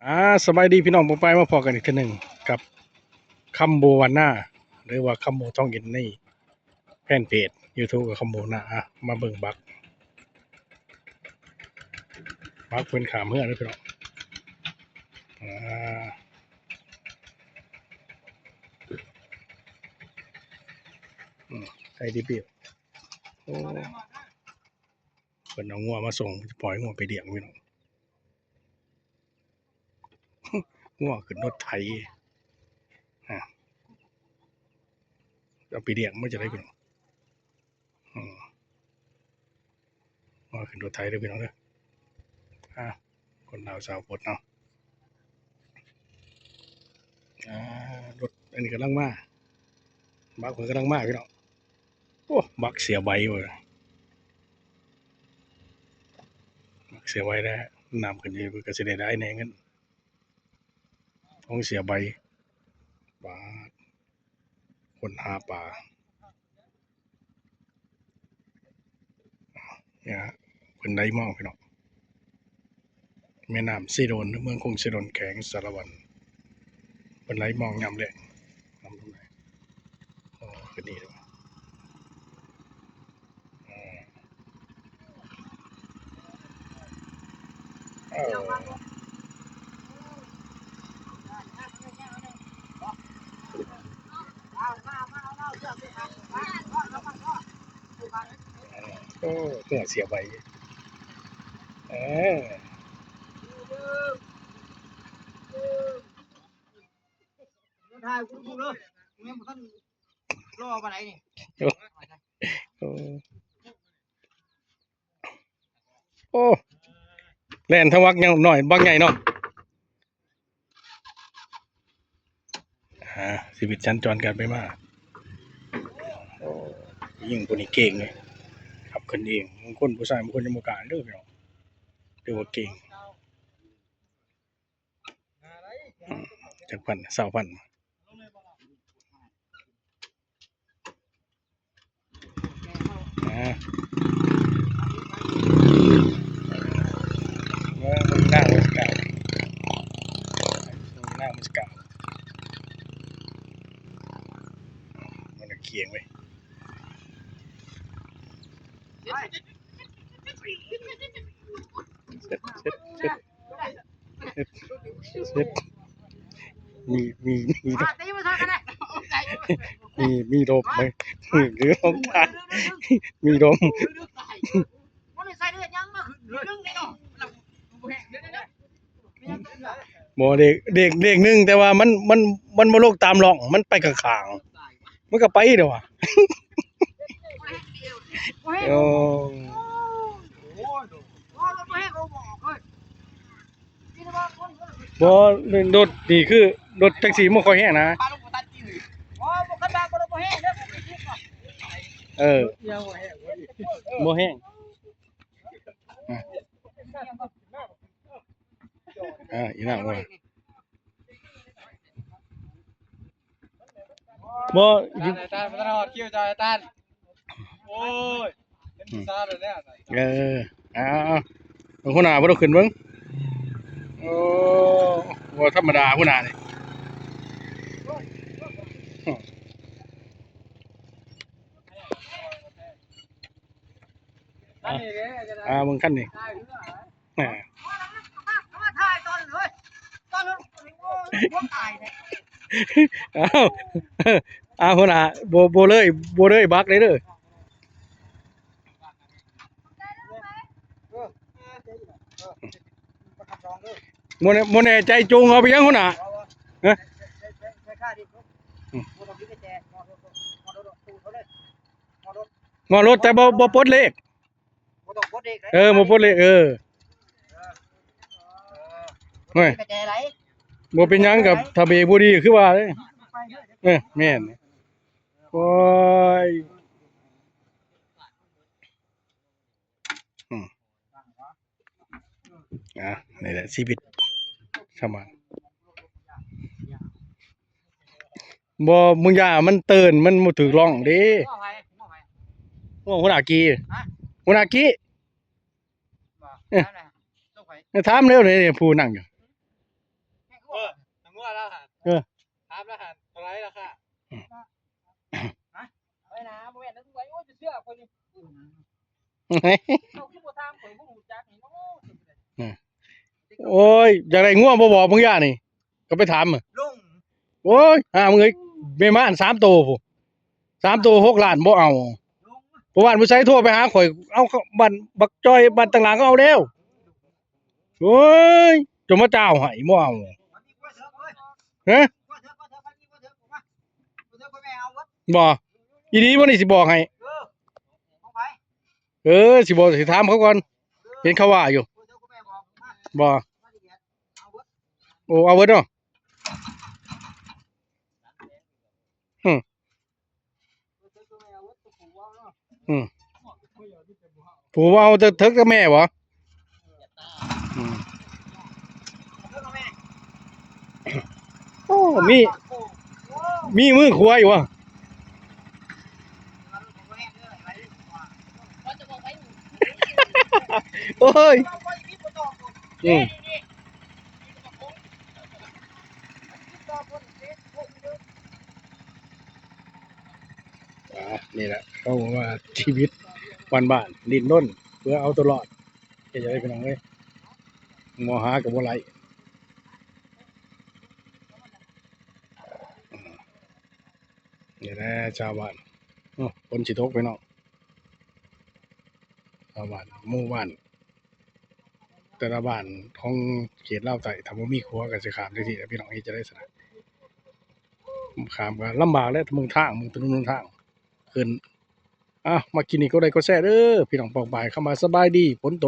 ອ່າ ສະບາຍດີພີ່ນ້ອງປ້ອງປາຍ ມາພໍ້ກັນອີກເທື່ອໜຶ່ງກັບຄຳໂບວັນນາ ຫຼືວ່າຄຳໂບທອງອິນ ໃນແຟນເພຈຢູທູບ ຄຳໂບວັນນາ. ອ່າ ມາເບິ່ງບັກ ບັກເພິ່ນຂ້າມເຮືອເດີພີ່ນ້ອງ. ອ່າ ອືມ ໃສ່ດີປີ ໂອ້ ເພິ່ນເອົາງົວມາສົ່ງ ຈະປ່ອຍງົວໄປລ້ຽງພີ່ນ້ອງ. ງົວຂຶ້ນລົດໄຖ ອາ ເອົາໄປລ້ຽງ ມັນຈະໄດ້ພີ່ນ້ອງ. ອືມ ງົວຂຶ້ນລົດໄຖເດີພີ່ນ້ອງເດີ. ອາ ຄົນລາວຊາວພຸດເນາະ. ອ່າ ລົດອັນນີ້ກຳລັງມາ ບັກເພິ່ນກຳລັງມາພີ່ນ້ອງ. ໂອ້ ບັກເສຍໃບເວີ້ຍ ບັກເສຍໃບແລ້ວ ນ້ຳຂຶ້ນອີກ ເພິ່ນກໍຊິໄດ້ຫຼາຍແດ່ເງິນ ຂອງເສຍໃບ. ບາດ ຄົນຫາປາ ເພິ່ນໄຫຼມອງພີ່ນ້ອງ ແມ່ນ້ຳເຊໂດນ ເມືອງຄົງເຊໂດນ ແຂວງສາລະວັນ ເພິ່ນໄຫຼມອງຍາມແລ້ງ ນ້ຳລົງໄຫຼ ໂອ້ ຂຶ້ນນີ້ເດີ. ເອີ ໂອ້ ເຮືອເສຍໃບ ເອີ ຖ່າຍກູເດີ ຍັງບໍ່ທັນລໍປານໃດນີ້. ໂອ້ ໂອ້ ແລ່ນທະວັກຍັງນ້ອຍບັກໃຫຍ່ເນາະ. ອ່າ ຊີວິດສັນຈອນກັນໄປມາ. ໂອ້ ຍິງຜູ້ນີ້ເກັ່ງເລີຍ ຂັບຂຶ້ນເອງ ບາງຄົນຜູ້ຊາຍບາງຄົນຍັງບໍ່ກ້າເດີພີ່ນ້ອງ ຖືວ່າເກັ່ງ. ອືມ ຈັກພັນ ຊາວພັນ ອ່າ ເບິ່ງນາງມັນຊິກ້າວ ເບິ່ງນາງມັນຊິກ້າວ ມັນກຽງເວີຍ. ເຊັດ ເຊັດ ເຊັດ ເຊັດ ມີ ມີ ມີ ມີ ມີລົມໄໝ ຫຼືລົມທາງ ມີລົມ. ບໍ່ ເດັກ ເດັກ ເດັກໜຶ່ງ ແຕ່ວ່າມັນ ມັນ ມັນບໍ່ລົງຕາມຮ່ອງ ມັນໄປຂ້າງໆ ມັນກໍໄປແລ້ວຫວາ. ໂອ້ ບໍ່ ລົດນີ້ຄືລົດແທັກຊີບໍ່ຄ່ອຍແຮງນະ. ເອີ ບໍ່ແຮງ ອ່າ ອີນາງວ່າ ບໍ່ ຕານ ຕານ ບໍ່ທັນຮອດຄິວເຈົ້າ ຕານ. ໂອ້ຍ ເປັນຜູ້ສາວແລ້ວ. ເອີ ເອົາ ເອົາ ເບິ່ງຫົວໜ້າບໍ່ໄດ້ຂຶ້ນເບິ່ງ. ໂອ້ ບໍ່ທຳມະດາຫົວໜ້ານີ້. ອ່າ ອ່າ ເບິ່ງຄັນນີ້ ອ່າ ອ້າວ ອ້າວ ຫົວໜ້າ ບໍ່ ບໍ່ເລີຍ ບໍ່ເລີຍບັກເລີຍເດີ. ບໍ່ແນ່ ບໍ່ແນ່ໃຈ ຈູງເອົາໄປຫຍັງ ຫົວໜ້າ? ຮະ? ງອລົດ ແຕ່ບໍ່ ບໍ່ປົດເລກ. ບໍ່ຕ້ອງປົດເລກເດ້. ເອີ ບໍ່ປົດເລກ ເອີ ເອີ ໂອ້ຍ ບໍ່ເປັນຫຍັງ ກັບຖ້າເບຣກບໍ່ດີຄືວ່າເດ້. ເອີ ແມ່ນ ໂອ້ຍ ອືມ ອ່າ ນີ້ແຫຼະຊີວິດຊາວບ້ານ. ບໍ່ ມຶງຢ່າມັນຕື່ນ ມັນບໍ່ຖືກລ່ອງເດ້. ຫົວໜ້າກີ້ ຫົວໜ້າກີ້ ເອີ ຖາມແລ້ວນີ້ ຜູ້ນັ່ງຢູ່. ວ່າລະຫັ້ນ ເອີ ຖາມລະຫັ້ນ ເທົ່າໃດລາຄາ? ຮະ? ໄປນາ ບໍ່ແມ່ນນະ ໂອ້ຍ ຈະເຊື່ອຂ້ອຍນີ້ ເຈົ້າຄືບໍ່ຖາມຂ້ອຍ ບໍ່ຮູ້ຈັກນີ້ເນາະ. ໂອ້ຍ ຢາກໄດ້ງົວບໍ່ບອກ ບາງຢ່າງນີ້ ກໍໄປຖາມ ລົງ ໂອ້ຍ ຫາມຶງເອີຍ ແມ່ມ່ານສາມໂຕພຸ້ນ ສາມໂຕຫົກລ້ານ ບໍ່ເອົາ. ເມື່ອວານຜູ້ໃຊ້ໂທໄປຫາຂ້ອຍ ເອົາ ບ້ານບັກຈ້ອຍ ບ້ານຕາງຫຼາງກໍເອົາແລ້ວ. ໂອ້ຍ ຈະມາຈ້າວໃຫ້ ບໍ່ເອົາ. ຮະ? ບໍ່ ອີ່ຫຼີບໍ່ນີ້ ຊິບອກໃຫ້. ເອີ ຊິບອກ ຊິຖາມເຂົາກ່ອນ ເຫັນເຂົາວ່າຢູ່. ບໍ່ ໂອ້ ເອົາເບິດເນາະ. ອືມ ອືມ ຜູ້ເວົ້າແຕ່ເຖິກແຕ່ແມ່ບໍ? ອືມ ໂອ້ ມີ ມີມືຂວາຢູ່ຫວາ? ໂອ້ຍ ອືມ ອ່າ ນີ້ແຫຼະ ເຂົາວ່າຊີວິດບ້ານໆ ດີ້ນລົນເພື່ອເອົາຕົວລອດ ເຮັດຈັ່ງໃດພີ່ນ້ອງເອີຍ ມອງຫາກໍບໍ່ໄດ້. ນີ້ແຫຼະຊາວບ້ານ ໂອ້ ຝົນຊິຕົກພີ່ນ້ອງ. ຊາວບ້ານ ໝູ່ບ້ານ ແຕ່ລະບ້ານຂອງເຂດລາວໃຕ້ ຖ້າບໍ່ມີຂົວກໍຊິຂ້າມຈັ່ງຊີ້ແຫຼະພີ່ນ້ອງ ເຮັດຈັ່ງໃດຊັ້ນນະ ຂ້າມກໍລຳບາກແຫຼະ ເບິ່ງທາງ ເບິ່ງຖະໜົນຫົນທາງຂຶ້ນ. ອ່ະ ມັກຄລິບນີ້ກົດໄລກົດແຊເດີພີ່ນ້ອງປ້ອງປາຍ ຄຳວ່າສະບາຍດີ ຝົນຕົກ.